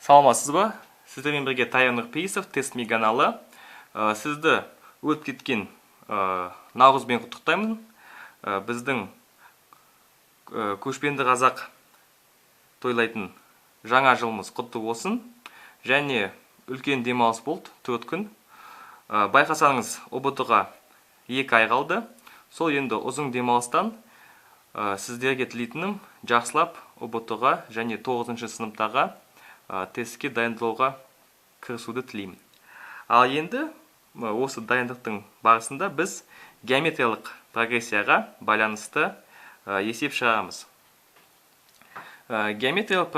Саламатсыз ба? Сіздермен бірге Тайыр Нұрпейісов, Тест Ми каналы. Сізді өтіп кеткен наурызбен құттықтаймын. Біздің көшпенді қазақ тойлайтын жаңа жылымыз құтты болсын. Және үлкен демалыс болды, 4 күн. Байқасаңыз, ҰБТ-ға 2 ай қалды. Сол енді ұзын демалыстан сіздерге тілейтінім жақсылап ҰБТ-ға және 9 сыныптағы тестке дайындалуға кірісуді тілеймін. Ал енді осы дайындықтың барысында біз геометриялық прогрессияға байланысты есеп шығарамыз. Геометриялық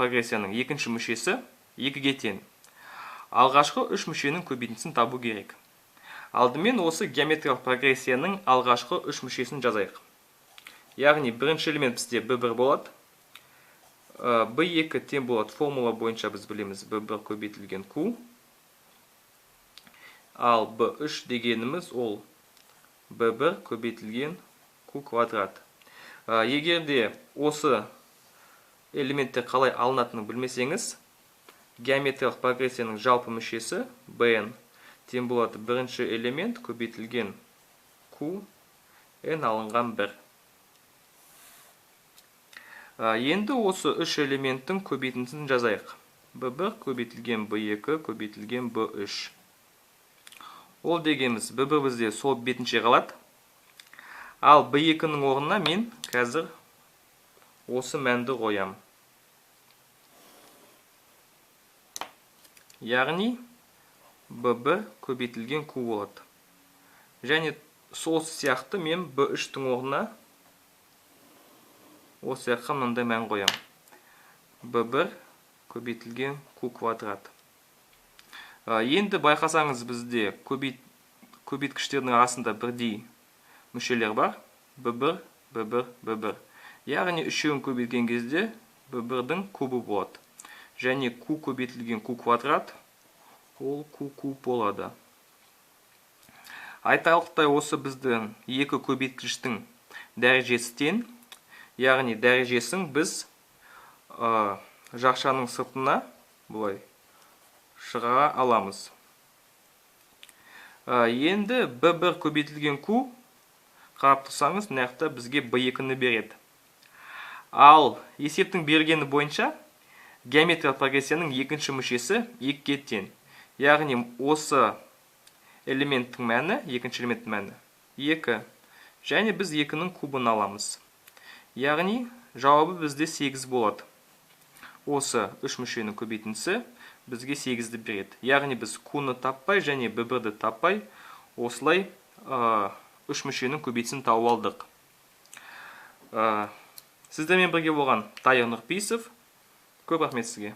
прогрессияның екінші мүшесі 2-ге тең. Алғашқы 3 мүшенің көбейтіндісін табу керек. Алдымен осы геометриялық прогрессияның алғашқы 3 мүшесін жазайық. Яғни бірінші элемент бізде B1 болады. B2 тең болады. Формула бойынша біз білеміз B1 көбейтілген Q. Ал B3 дегеніміз ол B1 көбейтілген Q квадрат. Егер де осы элементтер қалай алынатынын білмесеңіз, геометриялық прогрессияның жалпы мүшесі Bn тең болады бірінші элемент көбейтілген Q, N алынған 1. Енді осы 3 элементтің көбейтіндісін жазайық. B1 көбейтілген B2 көбейтілген B3. Ол дегеніміз B1 бізде сол бетінше қалады. Ал B2-нің орнына мен қазір осы мәнді қоям. Яғни B1 көбейтілген Q болады. Және сол сияқты мен B3-тің орнына осы жаққа мынандай мән қоям. B1 көбейтілген Q квадрат. Енді байқасаңыз, бізде көбейткіштердің арасында бірдей мүшелер бар. B1, B1, B1. Яғни үшеуін көбейткен кезде B1-дің кубы болады. Және Q көбейтілген Q квадрат ол Q куб болады. Айтарлықтай осы біздің екі көбейткіштің дәрежесі тең. Яғни дәрежесін біз жақшаның сыртына былай шығара аламыз. Енді B1 көбейтілген Q қарап тұрсаңыз, мына жақта бізге B2-ні береді. Ал есептің бергені бойынша геометриялық прогрессияның екінші мүшесі 2-ге тең. Яғни осы элементтің мәні, екінші элементтің мәні 2. Және біз 2-нің кубын аламыз. Яғни жауабы бізде 8 болады. Осы 3 мүшенің көбейтіндісі бізге 8-ді береді. Яғни біз Q-ны таппай және B1-ді таппай осылай 3 мүшенің көбейтіндісін тауып алдық. Сіздермен бірге болған Тайыр Нұрпейісов. Көп рахмет сізге.